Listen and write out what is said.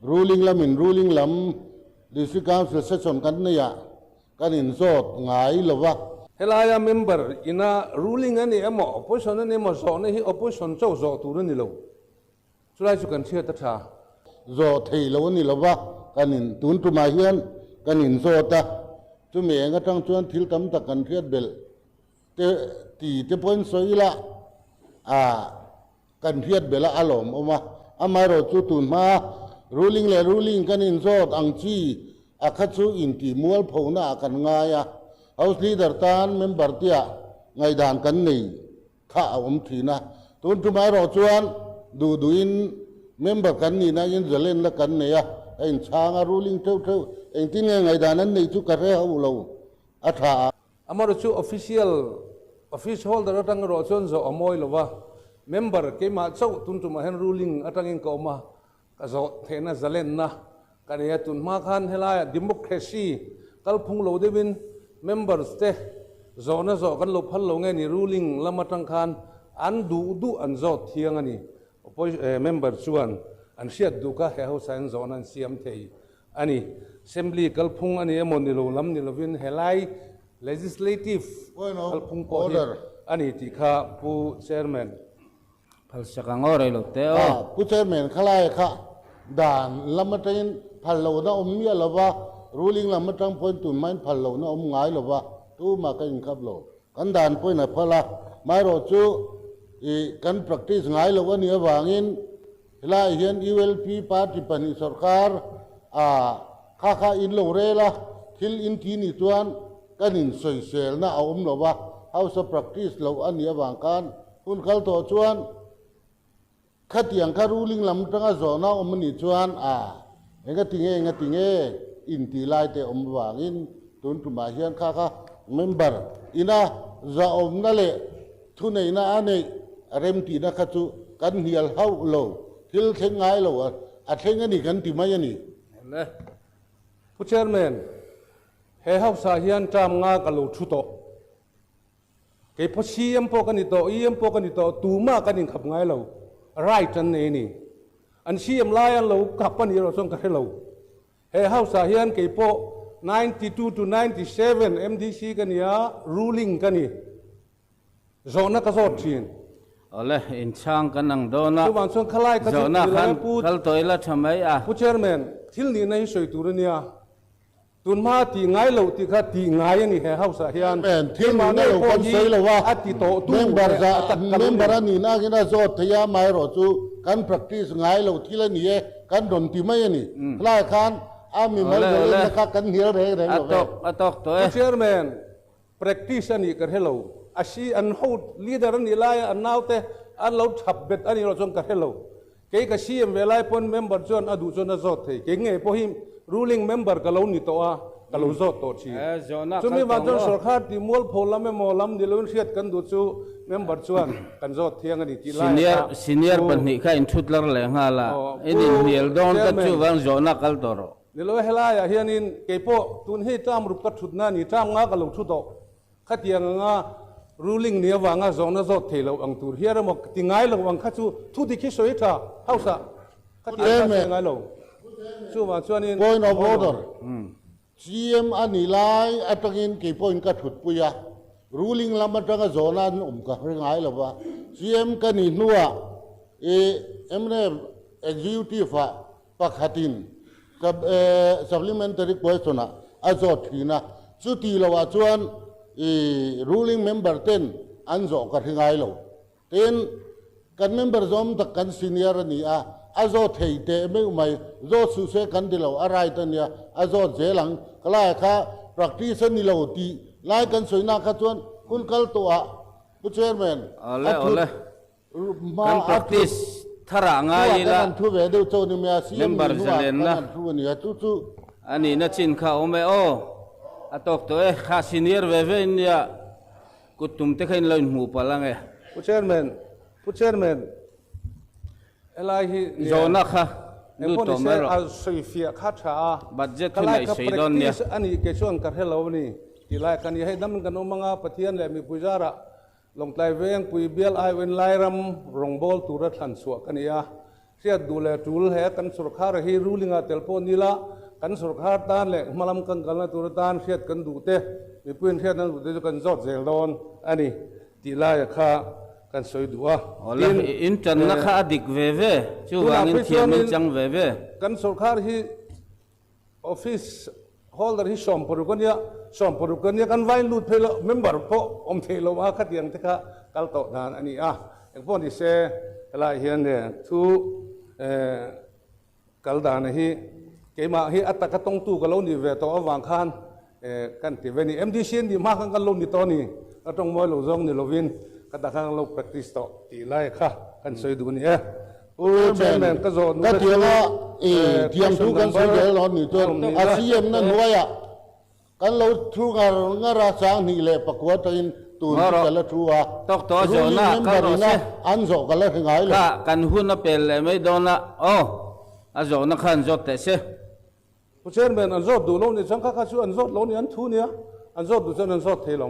Ruling lamin ruling lam District Council session kan neihah kan inzawt ngai lo va. Helaia member ina ruling a ni emaw opposition a ni emaw zawhna hi opposition chauh zawh tur a ni lo. Chulai chu kan hriat a tha. Zawh thei lo a ni lo va, kan in tun tumah hian kan inzawt a, chumi eng atang chuan thil tam tak kan hriat belh te ti te pawhin sawi ila a kan hriat belh a a lawmawm a. Amaherawh chu tun hma ruling leh ruling kan inzawt ang chi a kha chu intih mualphona ah kan ngai a, House Leader tan member tia ngaihdan kan nei kha a awm thin a. Tun tumah erawh chuan duh duhin member kan nihna in zalenna kan nei a, a inchhang a, ruling theuh theuh engtin nge ngaihdan an neih chu ka hre hauh lo a tha a. Amaherawh chu official office holder atang erawh chuan zawh a mawi lo va, member keimah chauh tun tumah hian ruling atangin ka awm a, ka zawh theihna zalenna ka nei a, tun hma khan helaiah democracy kalphung lo deuhin members te zawhna zawh kan lo phal lo nge ni ruling lam atang khan an duh duh an zawt thiang a ni. Member chuan an hriat duh kha he house ah hian zawhna an siam thei a ni. Assembly kalphung a ni emaw ni lo lam ni lovin helai legislative kalphung pawh hi a ni tih kha Pu Chairman. Phal sak ang aw rei lo te aw. Pu Chairman khalai kha dan lam atangin phal lohna awm miah lova, ruling lam atang pawhin tun hmain phal lohna awm ngai lova, tumah ka inkhap lo. Kan dan pawhin a phal a, maherawh chu ih kan practice ngai loh a nih avangin helaiah hian ULP party pahnih sorkar ah kha kha in lo rel a, thil in ti nih chuan kan insawiselna a awm lova, House a practice loh a nih avang khan Hun kal tawh chuan khatiang kha ruling lam atanga zawhna awm a nih chuan a enga tinge enga tinge intih lai te awm avangin tun tumah hian kha kha member ina zahawmna leh thuneihna a neih remtihna kha chu kan hnial hauh lo, thil thleng ngai lo a thleng a ni kan ti mai a ni. Le. Pu Chairman, he house ah hian term nga ka lo thu tawh. Kei pawh CM pawh ka ni tawh, EM pawh ka ni tawh, tumah kan inkhap ngai lo. Right an nei a ni. An CM lai an lo khap a nih erawh chuan ka hre lo. He house ah hian kei pawh 92 to 97 MDC ka ni a, ruling ka ni. Zawhna ka zawt thin. Awle, inchhang kan ang dawn a. Chuvang chuan khalai ka chu Zawhna ti lai khan Pu kal tawh ila tha mai a. Pu Chairman, thil nihna hi sawi tur a nia. Tun hma tih ngai loh tih kha tih ngai a ni he house ah hian. Amen. Thil Keimah nihna ngei lo pawh kan hi sawi lo a, a ti tawh tu member leh za a tak ka lo member ni. a nihna angin a zawt thei a, amaherawhchu kan practice ngai loh thil a ni e, kan rawn ti mai a ni. Khalaiah khan a mimal Awle, awle. zalenna kha kan hnial reng reng A lo ve. tawk, a tawk tawh e. Pu Chairman, practice a nih ka hre lo. A si an ho leader a nih laia an naute an lo thap bet a nih loh chuan ka hre lo. Kei ka CM ve lai pawn member chuan a duh chuan a zawt thei. Kei ngei pawh hi ruling member ka lo ni tawh a, ka lo zawt tawh thin. Chumi vang chuan sorkar tih mualpho lam emaw lam ni loin hriat kan duh chu member chuan kan zawt thiang a ni tih lai a kha. Senior pahnih kha in thut lar leh nghal a, in inhnial dawn ta chuvang zawhna kal tawh rawh. Ni lo helaiah hianin kei pawh tun hi term rup ka thutna a ni, term nga ka lo thu tawh. Khatiang anga ruling ni avanga zawhna zawt thei lo ang tur hian emaw ti ngai lo ang kha chu thu dik hi sawi tha house ah khatiang kha sawi ngai lo. Chuvang chuanin Point of order, CM a nih lai atangin kei pawhin ka thutpui a, ruling lam atanga zawhna an awm ka hre ngai lo va, CM ka nih hnuah i mnf executive ah Pakhatin supplementary question ah a zawt thin a, chuti lo ah chuan i ruling member ten an zawh ka hre ngai lo. Tin, kan member zawm tak kan senior a ni a, a zawt thei teh meuh mai, zawt suh se kan ti lo, a right a nia, a zawt zel ang. Ka laiah kha practice a ni lo tih lai kan sawi nak kha chuan hun kal tawh ah Pu Chairman a thut Kan practice thar ah ngai ila member zalenna a nihna chin kha a awm e aw. A tawk tawh e, kha senior ve ve in nia kut tum te kha in lo inhmuh palh ang e. Pu Chairman, Pu Chairman, helai hi nia. Zawhna kha lut tawh mai rawh. A sawifiah kha tha a. Budget thu neih sawi dawn nia. Practice a nih kei chuan ka hre lo a ni tih lai kha a ni. Hei dam kan awm anga Pathian leh mipui zarah Lawngtlai Vengpui bial aiawin Lairam rawngbâwl tura thlan chhuah ka ni a. Hriat duh leh tul he kan sorkar hi ruling ah tel pawh ni la, kan sorkar tan leh hmalam kan kalna tur atan hriat kan duh te, mipuiin hriat an duh te chu kan zawt zel dawn a ni tih laia kha kan sawi duh a. Awle, Tin, in tanna kha a dik ve ve, tunah chuvangin phei thiam in chuanin chang ve ve. Kan sorkar hi Office holder hi 60 a nia, 60 a nia kan vain lut phei lo, member pawh awm theih lo a khatiang te kha kal tawh dan a ni a. Engpawh ni se helaiah hian thu kal dan hi keimah hi a taka tawngtu ka lo nih ve tawh avang khan kan ti ve ni. MDC an nih hma khan kan lo ni tawh a ni, ka tawng mawi lo zawng ni lovin ka ta khan kan lo practice tawh tih lai kha kan sawi duh a ni e. Pu Chairman ka zawh Ka nula chu tianga i thiam question thu kan sawi number zel dawn nih chuan 20 a CM na hnuaiah kan lo thu ngar ngar a, 2009 atangin tun Ngaw chu rawh. ka la thu a, Tawk tawh a ruling zawhna kal member rawh ina se. an zawh ka la hre ngai lo. Kha kan hun a pel leh mai dawn a, aw a zawhna khan zawt teh se. Pu Chairman an zawt duh lo nih chuan kha kha chu an zawt lo nih an thu nia, an zawt duh chuan an zawt thei lo.